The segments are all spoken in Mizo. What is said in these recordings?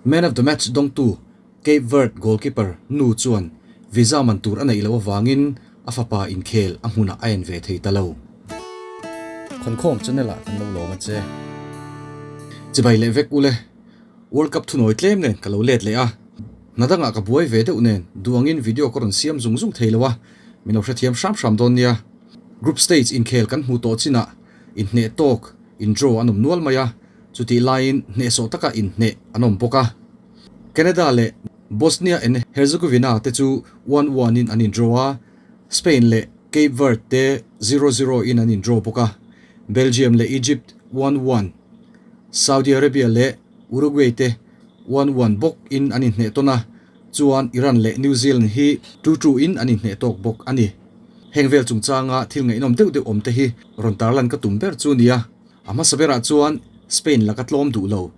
Man of the match dawngtu Cape Verde goalkeeper nu chuan visa man tur a neih loh avangin a fapa inkhel a hmunah a en ve thei ta lo. Khawnkhawm channel ah kan lo lawm a che. Chibai leh vek ule, World Cup thunawi tlem nen ka lo let leh a, hna dangah ka buai ve deuh nen duangin video ka rawn siam zung zung thei lo a, min lo hrethiam hram hram dawn nia. Group stage inkhel kan hmu tawh chinah inhneh tawk, in draw an awm nual mai a, chutih laiin hnehsawh taka inhneh an awm bawk a. Canada leh Bosnia and Herzegovina te chu 1-1 in an in draw a, Spain leh Cape Verde te 0-0 in an in draw bawk a, Belgium leh Egypt 1-1, Saudi Arabia leh Uruguay te 1-1 bawk in an inhneh tawn a, chuan Iran leh New Zealand hi 2-2 in an inhneh tawk bawk a ni. Heng vel chungchanga thil ngaihnawm deuh deuh awm te hi rawn tarlan ka tum ber chu nia. A hmasa berah chuan Spain laka tlawm duh lo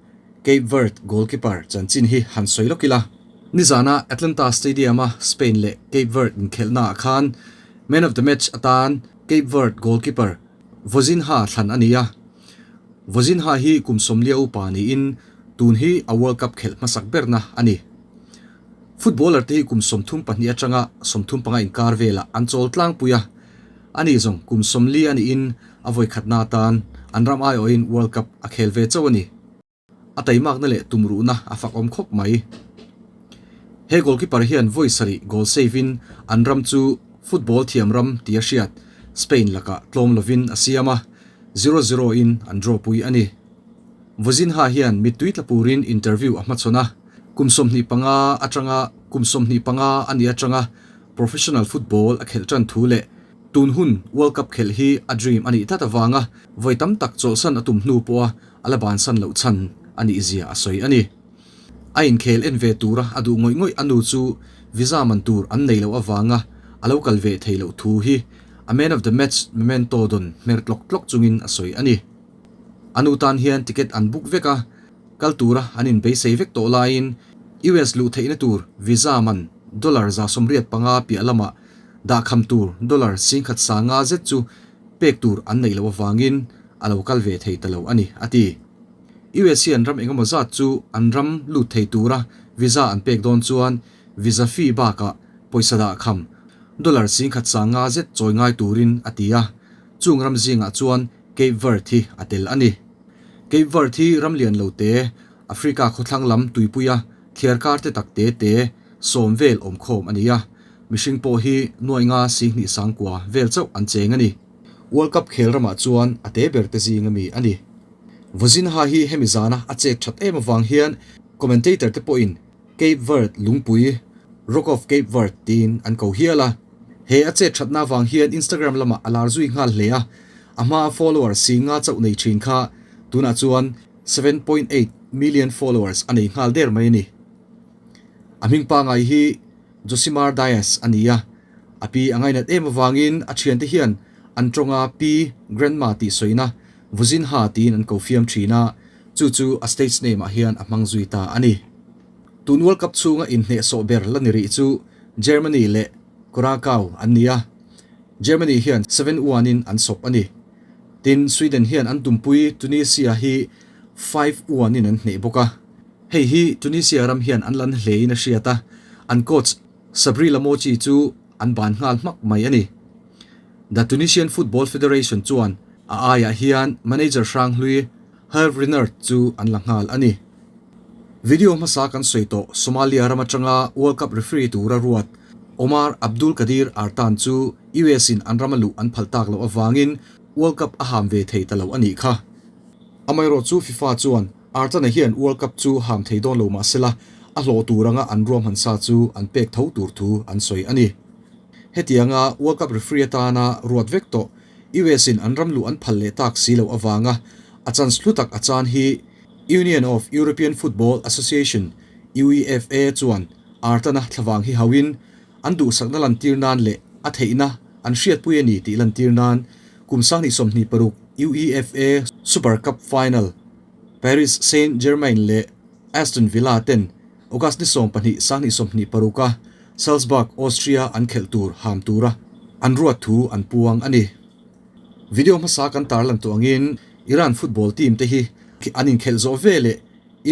Cape Verde goalkeeper chanchin hi han sawi lawk ila. Nizana Atlanta Stadium-a Spain leh Cape Verde inkhelhnaah khan Man of the Match atan Cape Verde goalkeeper Vozinha thlan a ni a. Vozinha hi kum sawmlia upa niin tun hi a World Cup khelh hmasak berna a ni. Footballer te hi kum 32 atanga 35 inkar velah an chawl tlangpui a. Ani zawng kum 40 a niin a vawi khatna atan an ram aiawhin World Cup a khel ve chauh a ni. A taimakna leh tumruhna a fakawm khawp mai. He goalkeeper hian vawi sarih goal save in an ram chu football thiam ram tia hriat Spain lakah tlawm lovin a siam a, zero zero in an draw pui a ni. Vozinha hian mittui tla purin interview a hmachhawn a, kum 25 atanga kum 25 a nih atanga professional football a khelh tan thu leh tun hun World Cup khelh hi a dream a nih tlat avanga vawi tam tak chawlhsan a tum hnu pawha a la bansan loh chhan a nih zia a sawi a ni. A inkhel en ve tura a duh ngawih ngawih a nu chu visa man tur an nei loh avanga a lo kal ve thei loh thu hi a man of the match memento dawn hmer tlawk tlawk chungin a sawi a ni. A nu tan hian ticket an book vek a, kal tura an inbeisei vek tawh laiin US luh theihna tur visa man dollar 85 piah lamah dahkham tur dollar 1500 zet chu pek tur an neih loh avangin a lo kal ve thei ta lo a ni, a ti. US hian ram engemaw zat chu an ram lut thei tura visa an pek dawn chuan visa fee bakah pawisa dahkham dollar 1500 zet chawi ngai turin a ti a, chung ram zingah chuan Cape Verde hi a tel a ni. Cape Verde hi ram lian lo te, Africa khawthlang lam tuipuia thliarkar te tak te te sawm vel awm khawm a ni a, mihring pawh hi nuai nga 20 sangkua vel chauh an cheng a ni. World Cup khel ramah chuan a te ber te zing ami a ni. Vozinha hi hemi zana a chet that em avang hian commentator te pawhin Cape Verde lungpui, Rock of Cape Verde tiin an ko hial a. He a chet thatna avang hian Instagram lamah a lar zui nghal hle a, a hmaa follower 5,000 chauh nei thin kha tunah chuan 7.8 million followers a nei nghal der mai a ni. A hming pangai hi Josimar Dias a ni a, a pi a ngainat em avangin a thiante hian an tawnga pi, grandma tih sawina Vozinha tiin an ko fiam thin a, chu chu a stage name ah hian a hmang zui ta a ni. Tun World Cup chhunga inhnehsawh ber la ni rih chu Germany leh Curacao an ni a, Germany hian 7-1 in an sawp a ni. Tin, Sweden hian an tumpui Tunisia hi 5-1 in an hneh bawk a. Hei hi Tunisia ram hian an lan hlein a hriat a, an coach Sabri Lamouchi chu an ban nghal hmak mai a ni. The Tunisian Football Federation chuan a aiah hian manager hrang hlui Herve Renard chu an la nghal a ni. Video hmasa kan sawi tawh Somalia ram atanga World Cup referee tura ruat Omar Abdulkadir Artan chu US in an rama luh an phal tak loh avangin World Cup a ham ve thei ta lo a nih kha. Amaherawh chu FIFA chuan Artan-a hian World Cup chu ham thei dawn lo mahsela a hlawh tur anga an ruahman sa chu an pek tho tur thu an sawi a ni. Hetianga World Cup referee atana ruat vek tawh US in an ram luh an phal leh tak si loh avanga a chance hlu tak a chan hi Union of European Football Association, UEFA, chuan Artana thlavang hi hauhin an duhsakna lantir nan leh a theihna an hriatpui a ni tih lantir nan kum 2026 UEFA Super Cup final Paris Saint-Germain leh Aston Villa ten August ni 12 2026 a Salzburg, Austria an khelh tur ham tura an ruat thu an puang a ni. Video hmasa kan tarlan tawh angin Iran football team te hi an inkhelh zawh ve leh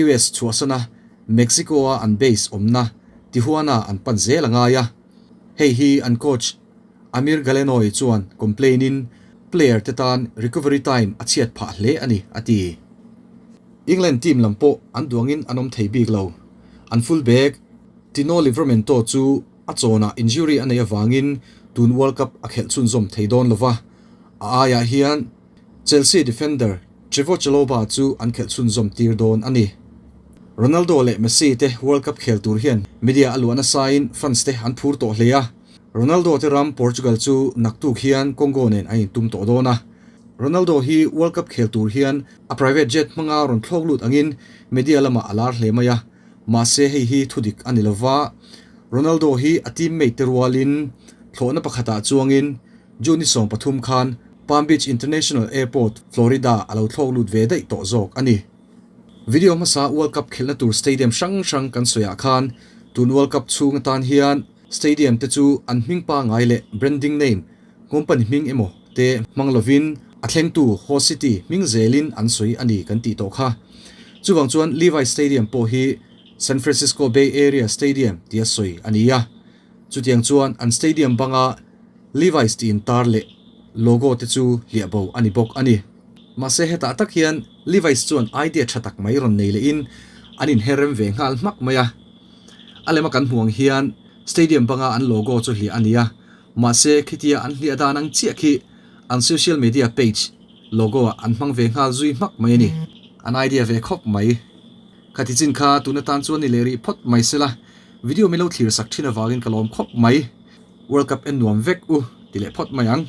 US chhuahsana. Mexico-a an base awmna Tijuana an pan zel a ngai a. Hei hi an coach Amir Ghalenoei chuan complain in player te tan recovery time a chhiat phah hle a ni, a ti. England team lam pawh an duangin an awm thei bik lo. An full back Tino Livramento chu a chawnah injury a neih avangin tun World Cup a khelh chhunzawm thei dawn lova, a aiah hian Chelsea defender Trevoh Chalobah chu an khelh chhunzawm tir dawn a ni. Ronaldo leh Messi te World Cup khel tur hian media a luah nasain fans te an phur tawh hle a, Ronaldo te ram Portugal chu naktuk hian Congo nen an intum tawh dawn a. Ronaldo hi World Cup khel tur hian a private jet hmanga rawn thlawk lut angin media lamah a lar hle mai a, mahse hei hi thudik a ni lova, Ronaldo hi a teammate te rualin thlawhna pakhatah chuangin June ni 13 khan Palm Beach International Airport, Florida a lo thlawk lut ve daih tawh zawk a ni. Video hmasa World Cup khelhna tur stadium hrang hrang kan sawiah khan tun World Cup chhung atan hian stadium te chu an hming pangai leh branding name, company hming emaw te hmang lovin a thlengtu host city hming zelin an sawi a ni kan tih tawh kha. Chuvang chuan Levi's Stadium pawh hi San Francisco Bay Area Stadium tia sawi a ni a. Chutiang chuan an stadium banga Levi's tih intar leh logo te chu hliah bo a ni bawk a ni. Mahse hetah tak hian Levi's chuan idea tha tak mai rawn nei lehin an inher rem ve nghal hmak mai a. A lema kan hmuh ang hian stadium banga an logo chu hliah a ni a, mahse khitia an hliah dan ang chiah khi an social media page logo ah an hmang ve nghal zui hmak mai a ni. An idea ve khawp mai. Khati chin kha tun atan chuan ni leh rih phawt mai sela, video min lo thlir sak thin avangin ka lawm khawp mai. World Cup en nuam vek u ti leh phawt mai ang.